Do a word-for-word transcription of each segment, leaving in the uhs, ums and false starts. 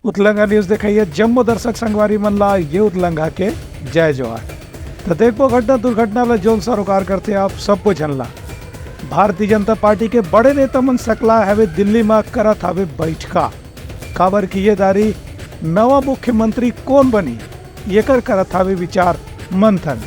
उतलंगा news देखइया जम्मो दर्शक संगवारी मन ला ये उतलंगा के जय जोहार। त देखबो घटना दुर्घटना ला जोन सरोकार करथे आप सबो झन ला। भारतीय जनता पार्टी के बड़े नेता मन सकलाय हवे दिल्ली म करत हवे बैठका। काबर कि ये दारी नवा मुख्यमंत्री कोन बनही, येकर करत हवे विचार मंथन।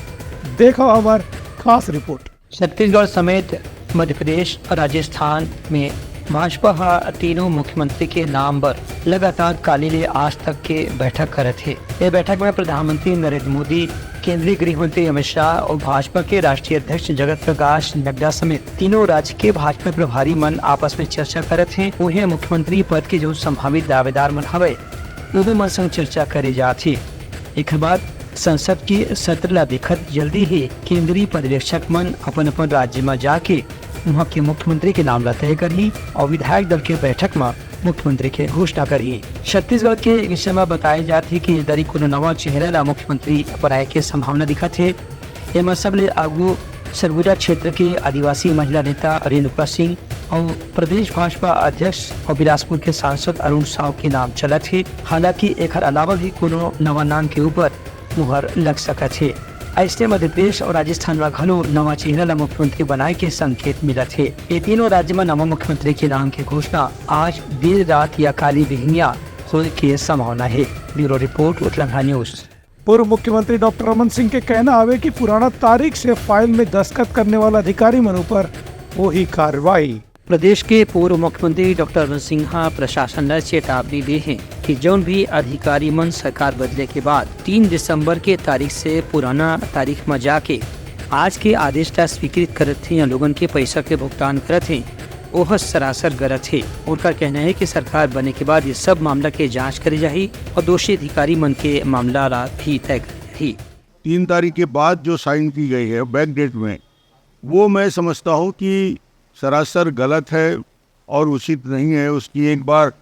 देखो हमर खास रिपोर्ट। छत्तीसगढ़ समेत मध्य प्रदेश और राजस्थान में भाजपा ह तीनों मुख्यमंत्री के नाम बर लगातार काली ले आज तक के बैठक करत हे। ये बैठक में प्रधानमंत्री नरेंद्र मोदी, केंद्रीय गृह मंत्री अमित शाह और भाजपा के राष्ट्रीय अध्यक्ष जगत प्रकाश नड्डा समेत तीनों राज्य के भाजपा प्रभारी मन आपस में चर्चा करत हे। उहें मुख्यमंत्री पद के जो संभावित दावेदार मन हवय, उहू मन संग चर्चा करे जात हे। एखर बाद संसद के सत्र ला देखत जल्दी ही केंद्रीय पर्यवेक्षक मन अपन-अपन राज्य म जाके उहां के मुख्यमंत्री के नाम ला तय करही और विधायक दल के बैठक म मुख्यमंत्री के घोषणा करही। छत्तीसगढ़ के विषय म बताए जात हे कि ए दरी कोनो नवा चेहरा ला मुख्यमंत्री बनाए के संभावना दिखत हे। एमा सबले आगू सरगुजा क्षेत्र के आदिवासी महिला नेता रेणुका सिंह और प्रदेश भाजपा अध्यक्ष और बिलासपुर के सांसद अरुण साव के नाम चलत हे। हालांकि एखर अलावा भी कोनो नवा नाम के ऊपर मुहर लग सकत हे। अइसने मध्य प्रदेश और राजस्थान म घलो नवा चेहरा ल मुख्यमंत्री बनाए के संकेत मिलत हे। ये तीनों राज्य म नवा मुख्यमंत्री के नाम के घोषणा आज देर रात या काली बिहनिया होए के संभावना हे। ब्यूरो रिपोर्ट, उतलंघा न्यूज। पूर्व मुख्यमंत्री डॉक्टर रमन सिंह के कहना हवे कि पुराना तारीख से फाइल में दस्तखत करने वाला अधिकारी मन ऊपर होही कार्रवाई। प्रदेश के पूर्व मुख्यमंत्री डॉक्टर रमन सिंह ह प्रशासन ल चेतावनी दे हे कि जौन भी अधिकारी मन सरकार बदले के बाद तीन दिसंबर के तारीख से पुराना तारीख म जाके आज के आदेश ला स्वीकृत करत हे या लोगन के पैसा के भुगतान करत हे, ओह सरासर गलत हे। उनका कहना हे कि सरकार बने के बाद ये सब मामला के जांच करे जाही और दोषी अधिकारी मन के मामला ला भी तय करे जाही। तीन तारीख के बाद जो साइन की गई है बैक डेट में, वो मैं समझता हूँ कि सरासर गलत है और उचित नहीं है। उसकी एक बार, अ,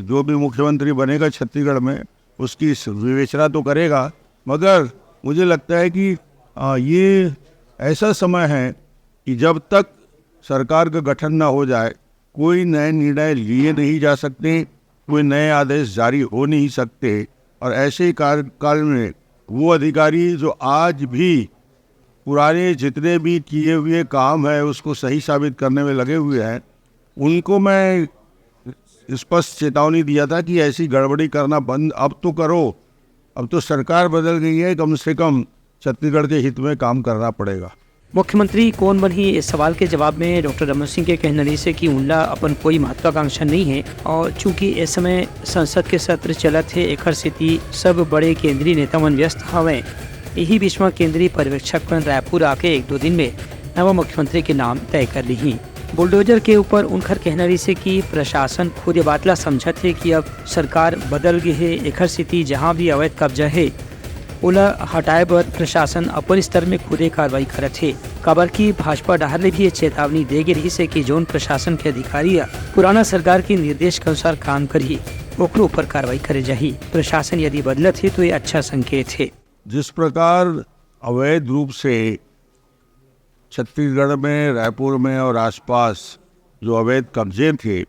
जो भी मुख्यमंत्री बनेगा छत्तीसगढ़ में, उसकी स-, विवेचना तो करेगा, मगर मुझे लगता है कि, अ, ये ऐसा समय है कि जब तक सरकार का गठन ना हो जाए, कोई नए निर्णय लिए नहीं जा सकते, कोई नए आदेश जारी हो नहीं सकते। और ऐसे ही कार्यकाल में वो अधिकारी जो आज भी पुराने जितने भी किए हुए काम है उसको सही साबित करने में लगे हुए हैं, उनको मैं स्पष्ट चेतावनी दिया था कि ऐसी गड़बड़ी करना बंद अब तो करो। अब तो सरकार बदल गई है, कम से कम छत्तीसगढ़ के हित में काम करना पड़ेगा। मुख्यमंत्री कोन बनही, इस सवाल के जवाब में डॉक्टर रमन सिंह के कहना रहिस हे कि उनला अपन कोई महत्वाकांक्षा नहीं है और चूंकि इस समय संसद के सत्र चलत हे, एखर सेती सब बड़े केंद्रीय नेता मन व्यस्त हवंय। यही बीच में केंद्रीय पर्यवेक्षक मन रायपुर आके एक दो दिन में नवा मुख्यमंत्री के नाम तय कर लीही। बुलडोजर के ऊपर उनखर कहना रहिस हे कि प्रशासन खुद ये बात ला समझत हे कि अब सरकार बदल गे हे, एखर सेती जहां भी अवैध कब्जा हे, ओला हटाए बर प्रशासन अपन स्तर में खुदे कार्रवाई करत हे, काबर कि भाजपा डहार ले भी ये चेतावनी दे गे रहिस हे कि जौन प्रशासन के अधिकारी ह पुराना सरकार के निर्देश के अनुसार काम करही, ओकरो ऊपर कार्रवाई करे जाही। प्रशासन यदि बदलत हे, तो ये अच्छा संकेत हे। जिस प्रकार अवैध रूप से छत्तीसगढ़ में, रायपुर में और आसपास जो अवैध कब्जे थे,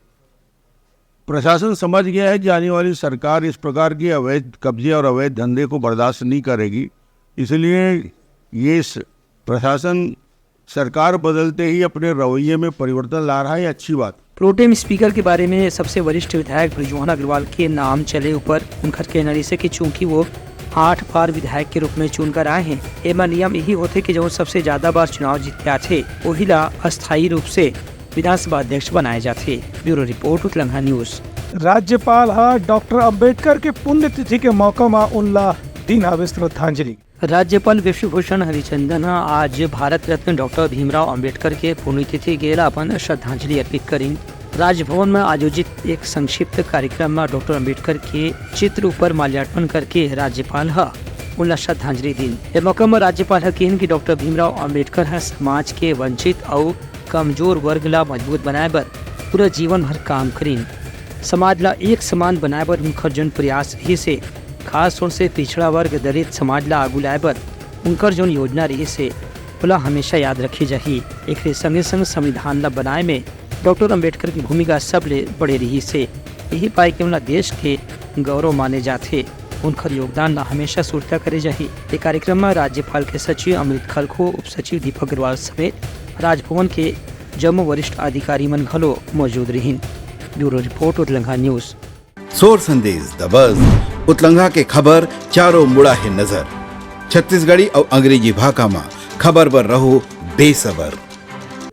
प्रशासन समझ गया है कि आने वाली सरकार इस प्रकार के अवैध कब्जे और अवैध धंधे को बर्दाश्त नहीं करेगी। इसलिए ये स-, प्रशासन सरकार बदलते ही अपने रवैये में परिवर्तन ला रहा है, ये अच्छी बात। प्रोटेम स्पीकर के बारे में सबसे वरिष्ठ विधायक बृजमोहन अग्रवाल के नाम चले ऊपर उनखर कहना रहिस हे कि चूंकि वो आठ बार विधायक के रूप में चुन कर आए हैं, एमा नियम यही होथे कि जौन सबसे ज्यादा बार चुनाव जीत के आथे, वही ला अस्थायी रूप से विधानसभा अध्यक्ष बनाए जाथे। ब्यूरो रिपोर्ट, उतलंघा न्यूज। राज्यपाल ह डॉक्टर अंबेडकर के पुण्यतिथि के मौका म उनला दीन हवे श्रद्धांजलि। राज्यपाल विश्वभूषण हरिचंदन ह आज भारत रत्न डॉक्टर भीमराव अंबेडकर के पुण्यतिथि के ला अपन श्रद्धांजलि अर्पित करिन। राजभवन में आयोजित एक संक्षिप्त कार्यक्रम में डॉक्टर अंबेडकर के चित्र ऊपर माल्यार्पण करके राज्यपाल ह उनला श्रद्धांजलि दीन। ए मौका में राज्यपाल ह किहिन कि डॉक्टर भीमराव अंबेडकर ह समाज के वंचित अउ कमजोर वर्ग ला मजबूत बनाए बर पूरा जीवन भर काम करिन। समाज ला एक समान बनाए बर उनकर जौन प्रयास रहिस हे, खास तौर से पिछड़ा वर्ग दलित समाज ला आगू लाए बर उनकर जौन योजना रहिस हे, ओला हमेशा याद रखे जाही। एकरे संगे संग संविधान ला बनाए में डॉक्टर अंबेडकर की भूमिका सबले बड़े रहिस हे। यही पाए के उनला देश के गौरव माने जाथे। उनकर योगदान ला हमेशा सुरता करे जाही। ए कार्यक्रम म राज्यपाल के सचिव अमृत खलखो, उप सचिव दीपक अग्रवाल समेत राजभवन के जम्मो वरिष्ठ अधिकारी मन घलो मौजूद रिहिन। ब्यूरो रिपोर्ट, उतलंघा न्यूज। सोर संदेश दबस, उतलंघा के खबर चारों मुड़ा हे नजर। छत्तीसगढ़ी अउ अंग्रेजी भाखा म खबर बर रहो बेसबर।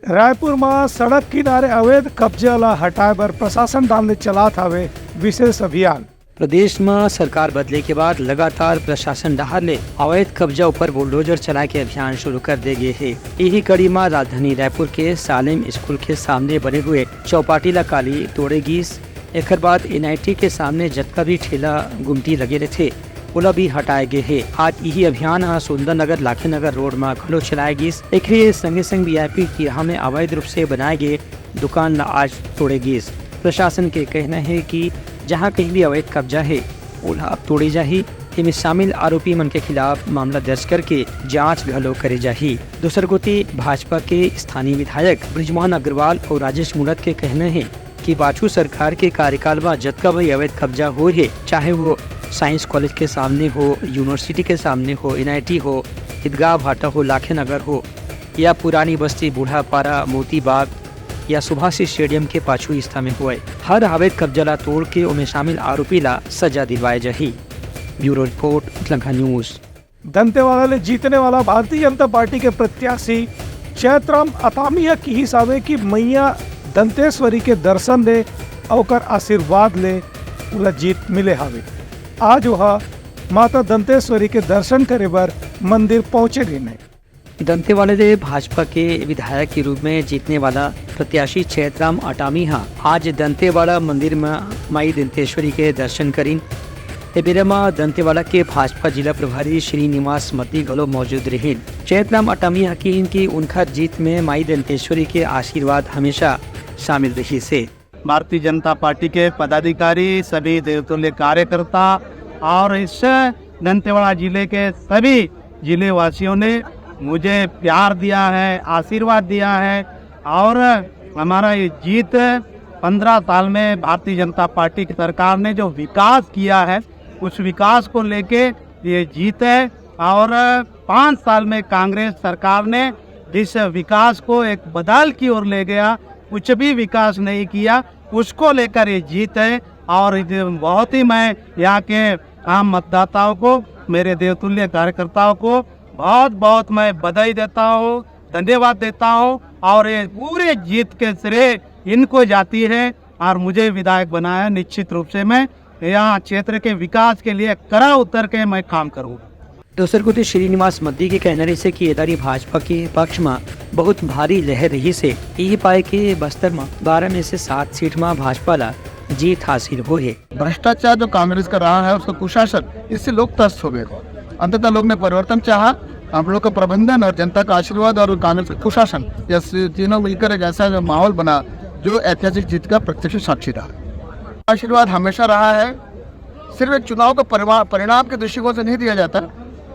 रायपुर म सड़क किनारे अवैध कब्जा ला हटाए बर प्रशासन डाहर ले चलात हावे विशेष अभियान। प्रदेश म सरकार बदले के बाद लगातार प्रशासन डाहर ले अवैध कब्जा ऊपर बुलडोजर चलाए के अभियान शुरू कर दे गे हे। इही कड़ी म राजधानी रायपुर के सालेम स्कूल के सामने बने हुए चौपाटी ला काली तोड़े गीस। एकर बाद एनआईटी के सामने जतका भी ठेला गुमटी लगे रहिथे, ओला भी हटाए गे हे। आज इही अभियान ह सुंदर नगर लाखे नगर रोड म घलो चलाए गीस। एकरे संगे संग वीआईपी तिरहा में अवैध रूप से बनाए गे दुकान ला आज तोड़े गीस। प्रशासन के कहना हे कि जहां कहीं भी अवैध कब्जा हे, ओला अब तोड़े जाही। एमे शामिल आरोपी मन के खिलाफ मामला दर्ज करके जांच घलो करे जाही। दूसर कोति, भाजपा के स्थानीय विधायक बृजमोहन अग्रवाल अउ राजेश मूणत के कहना हे कि पाछू सरकार के कार्यकाल म जतका भी अवैध कब्जा होए हे, चाहे वो साइंस कॉलेज के सामने हो, यूनिवर्सिटी के सामने हो, एनआईटी हो, ईदगाह भाटा हो, लाखे नगर हो, या पुरानी बस्ती बूढ़ापारा, मोती बाग या सुभाष स्टेडियम के पाछू हिस्सा में होए, हर अवैध कब्जा ला तोड़ के ओमे शामिल आरोपी ला सजा दिलवाए जाही। ब्यूरो रिपोर्ट, उतलंघा न्यूज। दंतेवाड़ा ले जीतने वाला भारतीय जनता पार्टी के प्रत्याशी चैतराम अतामी ह किहिस हावे कि मैया दंतेश्वरी के दर्शन ले अउ ओकर आशीर्वाद ले ओला जीत मिले हावे। आज ओहा माता दंतेश्वरी के दर्शन करे बर मंदिर पहुंचे रिहिन हे। दंतेवाड़ा ले भाजपा के विधायक के रूप में जीतने वाला प्रत्याशी चैतराम अटामी ह आज दंतेवाड़ा मंदिर म माई दंतेश्वरी के दर्शन करिन। ए बेरा म दंतेवाड़ा के भाजपा जिला प्रभारी श्रीनिवास मती घलो मौजूद रिहिन। चैतराम अटामी ह किहिन कि उनखर जीत में माई दंतेश्वरी के आशीर्वाद हमेशा शामिल रहिस हे। भारतीय जनता पार्टी के पदाधिकारी, सभी देवतुल्य कार्यकर्ता और इस दंतेवाड़ा जिले के सभी जिले वासियों ने मुझे प्यार दिया है, आशीर्वाद दिया है और हमारा ये जीत, पन्द्रह साल में भारतीय जनता पार्टी की सरकार ने जो विकास किया है, उस विकास को लेके ये जीत है। और पाँच साल में कांग्रेस सरकार ने जिस विकास को एक बदल की ओर ले गया, कुछ भी विकास नहीं किया, उसको लेकर ये जीत है। और ये बहुत ही, मैं यहाँ के आम मतदाताओं को, मेरे देवतुल्य कार्यकर्ताओं को बहुत बहुत मैं बधाई देता हूँ, धन्यवाद देता हूँ। और ये पूरे जीत के श्रेय इनको जाती है और मुझे विधायक बनाया। निश्चित रूप से मैं यहाँ क्षेत्र के विकास के लिए कड़ा उतर के मैं काम करूँगा। दूसर कोति श्रीनिवास मद्दी के कहना रहिस हे कि ए दारी भाजपा के पक्ष म बहुत भारी लहर रहिस हे। इही पाय के बस्तर म बारह में से सात सीट म भाजपा ला जीत हासिल होए हे। भ्रष्टाचार जो कांग्रेस का रहा है, उसका कुशासन, इससे लोग त्रस्त हो गए थे। अंततः लोग ने परिवर्तन चाहा। हम लोग का प्रबंधन और जनता का आशीर्वाद और कांग्रेस का कुशासन, ये तीनों मिलकर एक ऐसा जो माहौल बना, जो ऐतिहासिक जीत का प्रत्यक्ष साक्षी रहा। आशीर्वाद हमेशा रहा है। सिर्फ एक चुनाव का परिवा-, परिणाम के दृष्टिकोण से नहीं दिया जाता।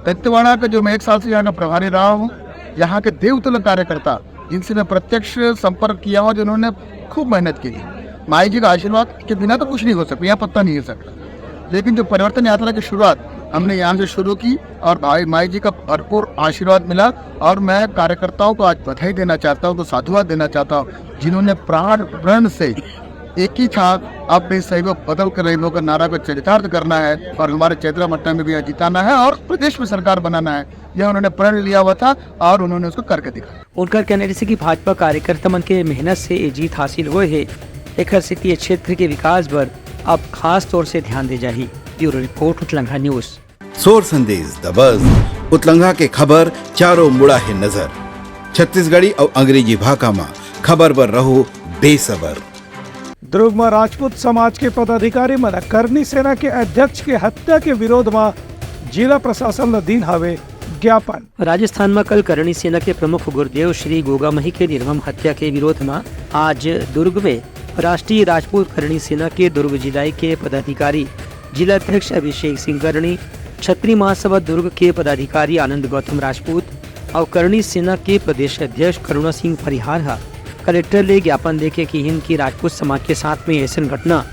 दंतेवाड़ा का जो मैं एक साल से यहाँ का प्रभारी रहा हूँ, यहाँ के देवतुल्य कार्यकर्ता, जिनसे मैं प्रत्यक्ष संपर्क किया हूँ, जिन्होंने खूब मेहनत की है। माई जी का आशीर्वाद के बिना तो कुछ नहीं हो सकता, यहाँ पत्ता नहीं हिल सकता। लेकिन जो परिवर्तन यात्रा की शुरुआत हमने यहाँ से शुरू की और भाई माई जी का भरपूर आशीर्वाद मिला। और मैं कार्यकर्ताओं को आज बधाई देना चाहता हूँ, तो साधुवाद देना चाहता हूँ, जिन्होंने प्राण प्रण से एक ही था, अब भी सहयोग बदल कर रहे लोगों का नारा को चरितार्थ करना है और हमारे चैतराम अट्टामी भी यहाँ जिताना है और प्रदेश में सरकार बनाना है। यह उन्होंने प्रण लिया हुआ था और उन्होंने उसको करके दिखाया। उनकर कहना रहिस हे कि भाजपा कार्यकर्ता मन के मेहनत से ये जीत हासिल होए हे, एखर सेती ये क्षेत्र के विकास बर अब खास तौर से ध्यान दे जाही। ब्यूरो रिपोर्ट, उतलंघा न्यूज। सोर संदेश दबस, उतलंघा के खबर चारों मुड़ा हे नजर। छत्तीसगढ़ी अउ अंग्रेजी भाखा म खबर बर रहो बेसबर। दुर्ग म राजपूत समाज के पदाधिकारी मन करणी सेना के अध्यक्ष के हत्या के विरोध म जिला प्रशासन ल दीन हावे ज्ञापन। राजस्थान म कल करणी सेना के प्रमुख गुरुदेव श्री गोगामही के निर्मम हत्या के विरोध म आज दुर्ग में राष्ट्रीय राजपूत करणी सेना के दुर्ग जिला के पदाधिकारी, जिला अध्यक्ष अभिषेक सिंह करणी, छत्री महासभा दुर्ग के पदाधिकारी आनंद गौतम राजपूत अउ करणी सेना के प्रदेश अध्यक्ष करुणा सिंह परिहार ह कलेक्टर ले ज्ञापन देके किहिन कि राजपूत समाज के साथ में ऐसन घटना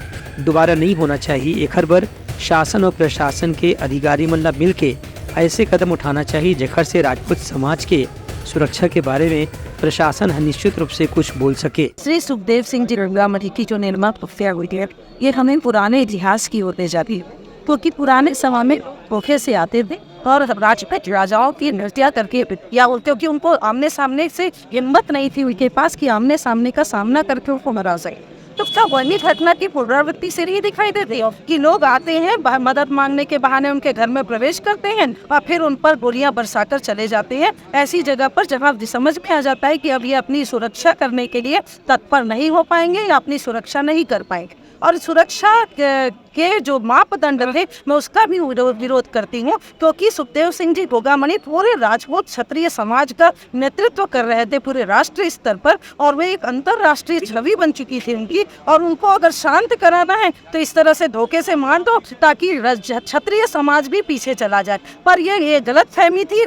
दोबारा नहीं होना चाहिए। एखर बर शासन और प्रशासन के अधिकारी मन ला मिलके ऐसे कदम उठाना चाहिए, जेकर से राजपूत समाज के सुरक्षा के बारे में प्रशासन ह निश्चित रूप से कुछ बोल सके। श्री सुखदेव सिंह जी रंगामढ़ी की जो निर्मम हत्या हुई है, ये हमें पुराने इतिहास की ओर ले जाती है, क्योंकि पुराने समय में धोखे से आते थे और राजपूत राजाओं की हत्या करके, या उन-, क्योंकि उनको आमने सामने से हिम्मत नहीं थी उनके पास कि आमने सामने का सामना करके उनको मरा जाए। तो क्या वही घटना की पुनरावृत्ति से नहीं दिखाई देती कि लोग आते हैं, बह-, मदद मांगने के बहाने उनके घर में प्रवेश करते हैं और फिर उन पर गोलियां बरसाकर चले जाते हैं, ऐसी जगह पर जहां समझ में आ जाता है कि अब ये अपनी सुरक्षा करने के लिए तत्पर नहीं हो पाएंगे या अपनी सुरक्षा नहीं कर पाएंगे। और सुरक्षा के, के जो मापदंड थे, मैं उसका भी विरो-, विरोध करती हूँ, क्योंकि सुखदेव सिंह जी गोगामणि पूरे राजपूत क्षत्रिय समाज का नेतृत्व कर रहे थे पूरे राष्ट्रीय स्तर पर, और वे एक अंतर्राष्ट्रीय छवि बन चुकी थी उनकी। और उनको अगर शांत कराना है तो इस तरह से धोखे से मार दो, ताकि रज-, क्षत्रिय समाज भी पीछे चला जाए। पर ये, ये गलत फहमी थी,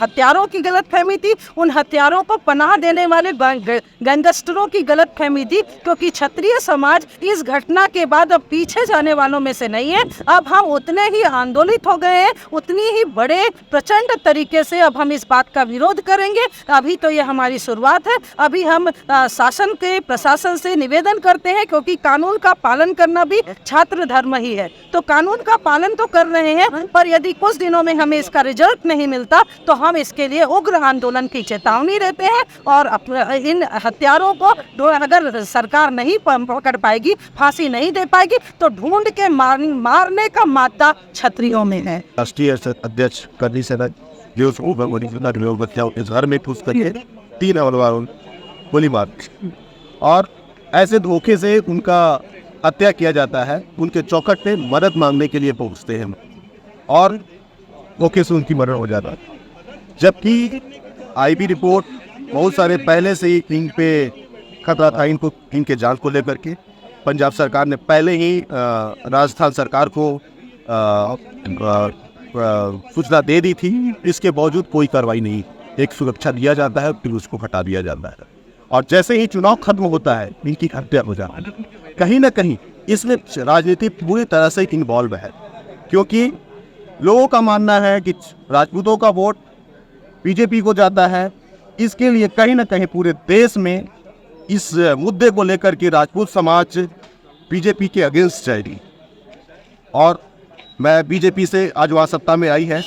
हत्यारों की गलत फहमी थी, उन हत्यारों को पनाह देने वाले गैंग-, गैंगस्टरों की गलत फहमी थी, क्योंकि क्षत्रिय समाज इस घटना के बाद अब पीछे जाने वालों में से नहीं है। अब हम उतने ही आंदोलित हो गए हैं, उतनी ही बड़े प्रचंड तरीके से अब हम इस बात का विरोध करेंगे। अभी तो ये हमारी शुरुआत है। अभी हम, अ, शासन के, प्रशासन से निवेदन करते हैं, क्योंकि कानून का पालन करना भी छात्र धर्म ही है, तो कानून का पालन तो कर रहे हैं, पर यदि कुछ दिनों में हमें इसका रिजल्ट नहीं मिलता तो हम इसके लिए उग्र आंदोलन की चेतावनी देते हैं। और अप-, इन हत्यारों को दो, अगर सरकार नहीं प-, पकड़ पाएगी, फांसी नहीं दे पाएगी, तो ढूंढ के मार-, मारने का मादा क्षत्रियों में है। राष्ट्रीय अध्यक्ष करणी सेना जो बच्चा, उनके घर में घुस करके तीन हमलावरों ने गोली मार दी और ऐसे धोखे से उनका हत्या किया जाता है, उनके चौखट पे मदद मांगने के लिए पहुंचते हैं और धोखे से उनकी मरण हो जाता है। जबकि आईबी रिपोर्ट बहुत सारे पहले से ही इन पे खतरा था, इनको, इनके जान को लेकर के पंजाब सरकार ने पहले ही, अ, राजस्थान सरकार को, अ, अ, अ, सूचना दे दी थी। इसके बावजूद कोई कार्रवाई नहीं, एक सुरक्षा दिया जाता है, फिर उसको हटा दिया जाता है। और जैसे ही चुनाव खत्म होता है, इनकी हत्या हो जाती है। कहीं ना कहीं इसमें राजनीति पूरी तरह से इन्वॉल्व है, क्योंकि लोगों का मानना है कि राजपूतों का वोट बीजेपी को जाता है। इसके लिए कहीं ना कहीं पूरे देश में इस मुद्दे को लेकर के राजपूत समाज बीजेपी के अगेंस्ट जाएगी। और मैं बीजेपी से, आज वहाँ सत्ता में आई है,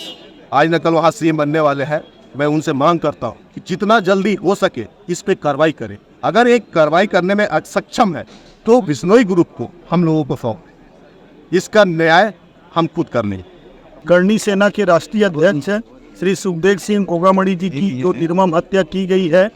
आज न कल वहाँ सीएम बनने वाले हैं, मैं उनसे मांग करता हूँ कि जितना जल्दी हो सके इस पे कार्रवाई करें। अगर एक कार्रवाई करने में अक्षम है तो बिश्नोई ग्रुप को, हम लोगों को सौंप दें। इसका न्याय हम खुद कर लेंगे। करणी सेना के राष्ट्रीय अध्यक्ष श्री सुखदेव सिंह गोगामणि जी की जो निर्मम हत्या की गई है,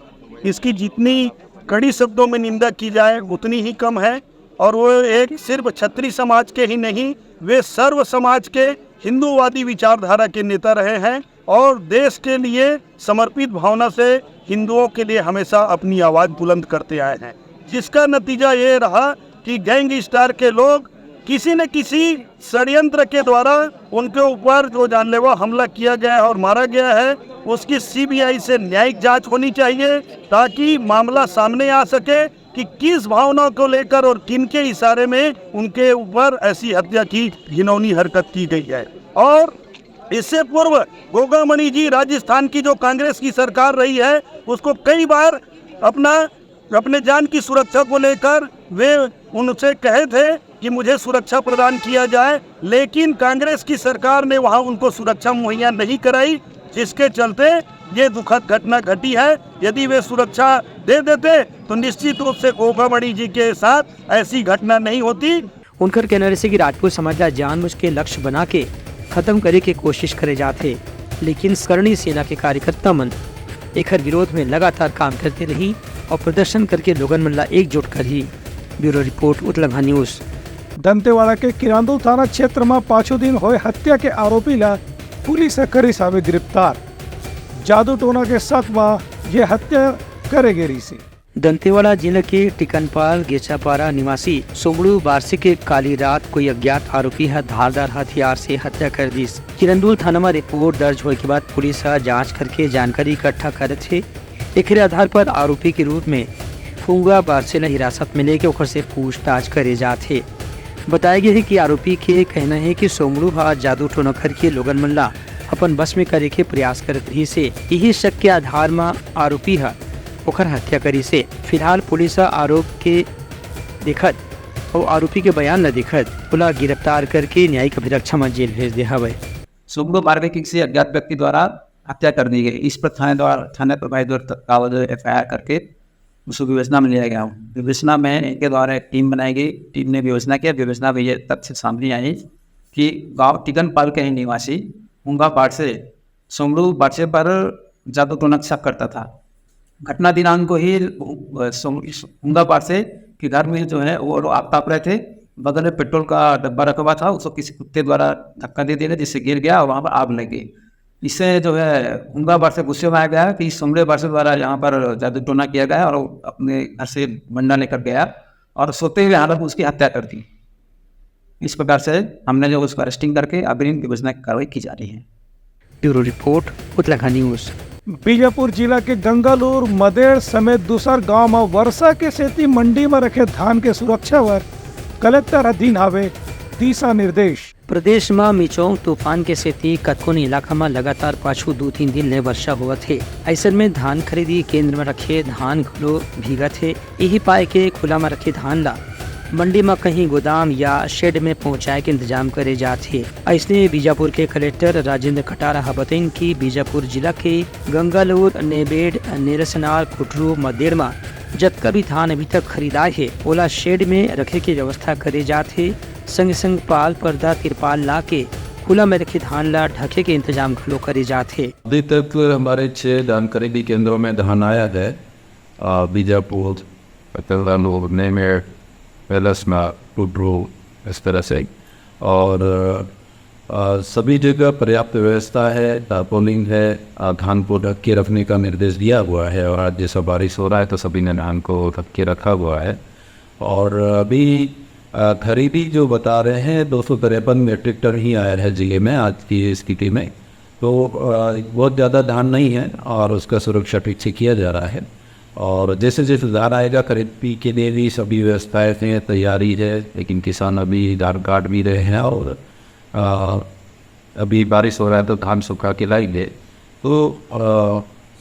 इसकी जितनी कड़ी शब्दों में निंदा की जाए उतनी ही कम है। और वो एक सिर्फ क्षत्रिय समाज के ही नहीं, वे सर्व समाज के हिंदूवादी विचारधारा के नेता रहे हैं और देश के लिए समर्पित भावना से हिंदुओं के लिए हमेशा अपनी आवाज बुलंद करते आए हैं, जिसका नतीजा ये रहा कि गैंगस्टर के लोग किसी न किसी षड्यंत्र के द्वारा उनके ऊपर जो जानलेवा हमला किया गया है और मारा गया है, उसकी सीबीआई से न्यायिक जांच होनी चाहिए, ताकि मामला सामने आ सके कि किस भावना को लेकर और किन के इशारे में उनके ऊपर ऐसी हत्या की घिनौनी हरकत की गई है। और इससे पूर्व गोगामणि जी, राजस्थान की जो कांग्रेस की सरकार रही है, उसको कई बार अपना, अपने जान की सुरक्षा को लेकर वे उनसे कहे थे कि मुझे सुरक्षा प्रदान किया जाए, लेकिन कांग्रेस की सरकार ने वहां उनको सुरक्षा मुहैया नहीं कराई, जिसके चलते ये दुखद घटना घटी है। यदि वे सुरक्षा दे देते तो निश्चित रूप से गोगामणि जी के साथ ऐसी घटना नहीं होती। उनकर कहना रहिसे कि राजपूत समाज ला जानबूझ के लक्ष्य बना के खत्म करे के कोशिश करे जात हे, लेकिन करणी सेना के कार्यकर्ता मन एखर विरोध में लगातार काम करते रही और प्रदर्शन करके लोगन मन ला एकजुट करही। ब्यूरो रिपोर्ट, उतलंघा न्यूज। दंतेवाड़ा के किरांदुल थाना क्षेत्र म पाछू दिन होए हत्या के आरोपी ला पुलिस ह करिस हावे गिरफ्तार। जादू टोना के शक म ये हत्या करे गे रहिसे। दंतेवाड़ा जिला के टिकनपाल गेचापारा निवासी सोमड़ू बारसे के काली रात कोई अज्ञात आरोपी ह धारदार हथियार से हत्या कर दिस। किरंदुल थाना म रिपोर्ट दर्ज होए के बाद पुलिस ह जांच करके जानकारी इकट्ठा करत हे। एकरे आधार पर आरोपी के रूप में फुंगा बारसे ल हिरासत में लेके ओकर से पूछताछ करे जात हे। बताया गया है कि आरोपी के कहना है कि सोमड़ू ह जादू टोना करके लोगन मन ला अपन बस में करे के प्रयास करत रहिस हे। यही शक के आधार म आरोपी ह ओकर हत्या करिस हे। फिलहाल पुलिस ह आरोप के देखत अउ आरोपी के बयान ल देखत ओला गिरफ्तार करके न्यायिक अभिरक्षा म जेल भेज दे हवय। सोमड़ू मारपीट से अज्ञात व्यक्ति द्वारा हत्या कर दी गई। इस पर थाने द्वारा, थाने प्रभारी द्वारा तत्काल जो एफ आई आर करके उसको विवेचना में लिया गया। विवेचना में इनके द्वारा एक टीम बनाई गई। टीम ने विवेचना किया। विवेचना में ये तथ्य सामने आई कि गांव टिकनपाल के ही निवासी हुंगा बारसे, सोमड़ू बारसे पर जादू टोना का शक करता था। घटना दिनांक को ही हु-, सोम-, हुंगा बारसे के घर में जो है वो लोग आग ताप रहे थे। बगल में पेट्रोल का डब्बा रखा हुआ था, उसको किसी कुत्ते द्वारा धक्का दे दिया, जिससे गिर गया और वहाँ पर आग लग गई। इससे जो है हुंगा बारसे गुस्से में आ गया कि सोमड़ू बारसे द्वारा यहाँ पर जादू टोना किया गया और अपने घर से मंडा लेकर गया और सोते हुए हालत में उसकी हत्या कर दी। इस प्रकार से हमने जो उसको अरेस्टिंग करके अग्रिम विवेचना की कार्रवाई की जा रही है। ब्यूरो रिपोर्ट, उतलाखंड न्यूज। बीजापुर जिला के गंगालूर, मदेड़ समेत दूसर गांव म वर्षा के सेती मंडी म रखे धान के सुरक्षा बर कलेक्टर ह दीन हावे दिशा निर्देश। प्रदेश म मिचोंग तूफान के सेती कतकोन इलाका म लगातार पाछू दू तीन दिन ले वर्षा होवत हे। अइसन में धान खरीदी केंद्र म रखे धान घलो भीगत हे। इही पाय के खुला म रखे धान ला मंडी म कहीं गोदाम या शेड में पहुंचाए के इंतजाम करे जात हे। अइसने बीजापुर के कलेक्टर राजेंद्र कटारा ह बतइन कि बीजापुर जिला के गंगालूर, नेबेड, नेरसनार, कुटरू, मदेड़ म जतका भी धान अभी तक खरीदाए हे, ओला शेड में रखे के व्यवस्था करे जात हे। संगे संग पाल, पर्दा, तिरपाल ला के खुला में रखे धान ला ढके के इंतजाम घलो करे जात हे। अभी तक हमारे छह धान खरीदी केंद्रों में धान आया है। अ, बीजापुर, पतंगरानूर, नेमेर, वेलसना, टुड्रू, इस तरह से। और, अ, सभी जगह पर्याप्त व्यवस्था है, टारपोलिन है, अ, धान को ढक के रखने का निर्देश दिया हुआ है। और आज जैसा बारिश हो रहा है, तो सभी ने धान को ढक के रखा हुआ है। और अभी, अ, खरीदी जो बता रहे हैं, दो सौ तिरपन मीट्रिक टन ही आया है जिले में आज की स्थिति में। तो, अ, बहुत ज़्यादा धान नहीं है और उसका सुरक्षा ठीक से किया जा रहा है। और जैसे जैसे धान आएगा, खरीदी के लिए भी सभी व्यवस्थाएं हैं, तैयारी है, लेकिन किसान अभी धान काट भी रहे हैं और, अ, अभी बारिश हो रहा है, तो धान सुखा के लाएंगे। तो, अ,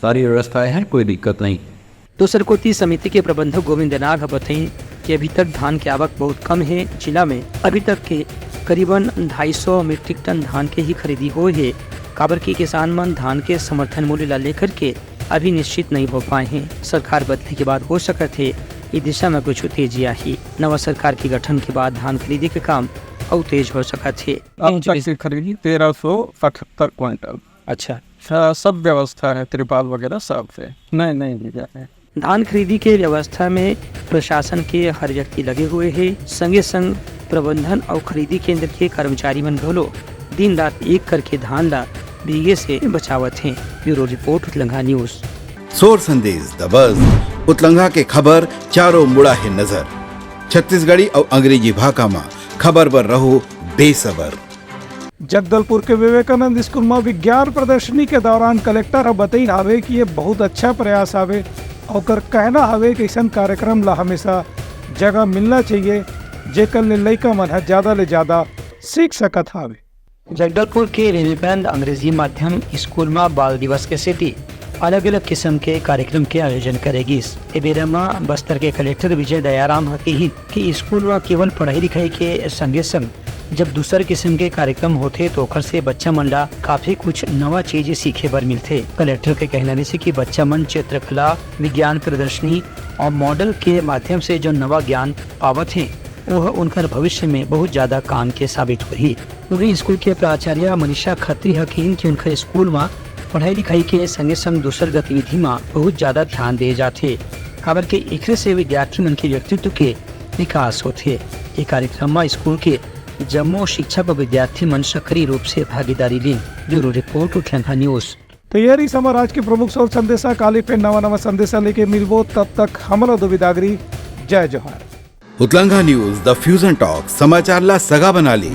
सारी व्यवस्थाएं हैं, कोई दिक्कत नहीं है। दूसर कोति, समिति के प्रबंधक गोविंद नाग ह बतइन कि अभी तक धान के आवक बहुत कम हे। जिला में अभी तक के करीबन ढाई सौ मीट्रिक टन धान के ही खरीदी होए हे, काबर कि किसान मन धान के समर्थन मूल्य ला लेकर के अभी निश्चित नहीं हो पाए हें। सरकार बदले के बाद हो सकत हे, ए दिशा में कुछ तेजी आही। नवा सरकार के गठन के बाद धान खरीदी के काम अउ तेज हो सकत हे। अब तक की खरीदी तेरह सौ अठहत्तर क्विंटल। अच्छा। हाँ, सब व्यवस्था है, तिरपाल वगैरह सब है। नहीं, नहीं, नहीं, नहीं। धान खरीदी के व्यवस्था में प्रशासन के हर व्यक्ति लगे हुए हे, संगे संग प्रबंधन अउ खरीदी केंद्र के कर्मचारी मन घलो दिन रात एक करके धान ला भीगे से बचावत हें। Bureau report, Utlanga news. सोर संदेश, द बज, उतलंगा के खबर चारों मुड़ा हे नजर। छत्तीसगढ़ी अउ अंग्रेजी भाखा म खबर बर रहो बेसबर। जगदलपुर के विवेकानंद स्कूल म विज्ञान प्रदर्शनी के दौरान कलेक्टर ह बतइन हावे कि ये बहुत अच्छा प्रयास हावे। ओकर कहना हावे कि अइसन कार्यक्रम ला हमेशा जगह मिलना चाहिए, जेकर ले लइका मन ह ज्यादा ले ज्यादा सीख सकत हावे। जगदलपुर के विवेकानंद अंग्रेजी माध्यम स्कूल म बाल दिवस के सेती अलग-अलग किसम के कार्यक्रम के आयोजन करे गिस। ए बेरा म बस्तर के कलेक्टर विजय दयाराम ह किहिन कि स्कूल म केवल पढ़ाई-लिखाई के संगे-संग जब दूसर किसम के कार्यक्रम होथे, तो ओखर से बच्चा मन ला काफी कुछ नवा चीज सीखे बर मिलथे। कलेक्टर के कहना रिहिसे कि बच्चा मन चित्रकला, विज्ञान प्रदर्शनी अउ मॉडल के माध्यम से जो नवा ज्ञान पावत हे, ओह उनकर भविष्य में बहुत ज्यादा काम के साबित होही। उही स्कूल के प्राचार्य मनीषा खत्री ह किहिन कि उनकर स्कूल म पढ़ाई-लिखाई के संगे-संग दूसर गतिविधि म बहुत ज्यादा ध्यान दे जाथे, काबर के एखरे से विद्यार्थी मन के व्यक्तित्व के विकास होथे। ए कार्यक्रम म स्कूल के जम्मो शिक्षक अउ विद्यार्थी मन सक्रिय रूप से भागीदारी लीन। Bureau report, Utlanga news. तो ये रहिस हमर आज के प्रमुख सोर संदेशा। काली फेर नवा नवा संदेशा लेके मिलबो, तब तक हमला दो बिदागरी। जय जोहार। उतलंगा न्यूज, द फ्यूजन टॉक, समाचार ला सगा बना ले।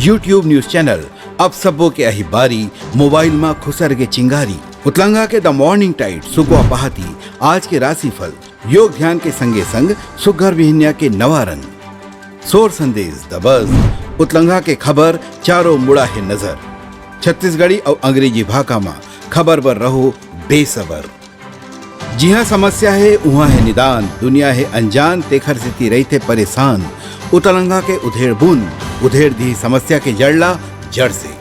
YouTube न्यूज चैनल, अब सबो के आही बारी, मोबाइल मा खुसर के चिंगारी। उतलंगा के द मॉर्निंग टाइड, सुकवा पहाती, आज के राशिफल, योग ध्यान के संगे संग सुग्घर बिहनिया के नवा रंग। सोर संदेश द बस। उतलंघा के खबर चारों मुड़ा हे नजर। छत्तीसगढ़ी अउ अंग्रेजी भाखा म खबर बर रहो बेसबर। जिहां समस्या हे, उहां हे निदान। दुनिया हे अनजान, तेखर सेती रहिथे परेशान। उतलंघा के उधेड़ बुन, उधेड़ दिही समस्या के जड़ ला जड़ से।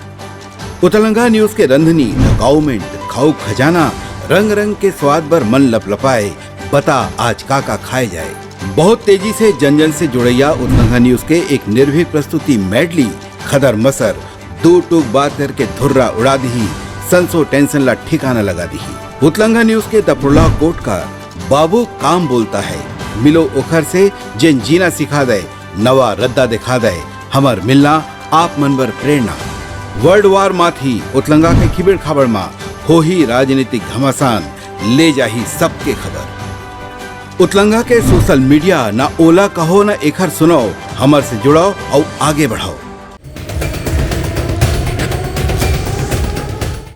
उतलंघा न्यूज के रंधनी, द गवर्नमेंट, खाऊ खजाना, रंग रंग के स्वाद बर मन लपलपाए। बता आज का का खाए जाए। बहुत तेजी से जन जन से जुड़ैया उतलंघा न्यूज के एक निर्भीक प्रस्तुति मेडली। खदर मसर, दू टूक बात करके धुर्रा उड़ा दिही, संसो टेंशन ला ठिकाना लगा दिही। उतलंघा न्यूज के दपड़ोला कोटकार, बाबू काम बोलता है, मिलो ओखर से, जेन जीना सिखा दे, नवा रद्दा दिखा दे, हमर मिलना आप मन बर प्रेरणा। वर्ल्ड वार माथी, उतलंगा के खिबेड़ खाबड़ मा होही राजनीतिक घमासान, ले जाही सबके खबर। उतलंगा के सोशल मीडिया, ना ओला कहो ना एखर सुनाओ, हमर से जुड़ाओ अउ आगे बढ़ाओ।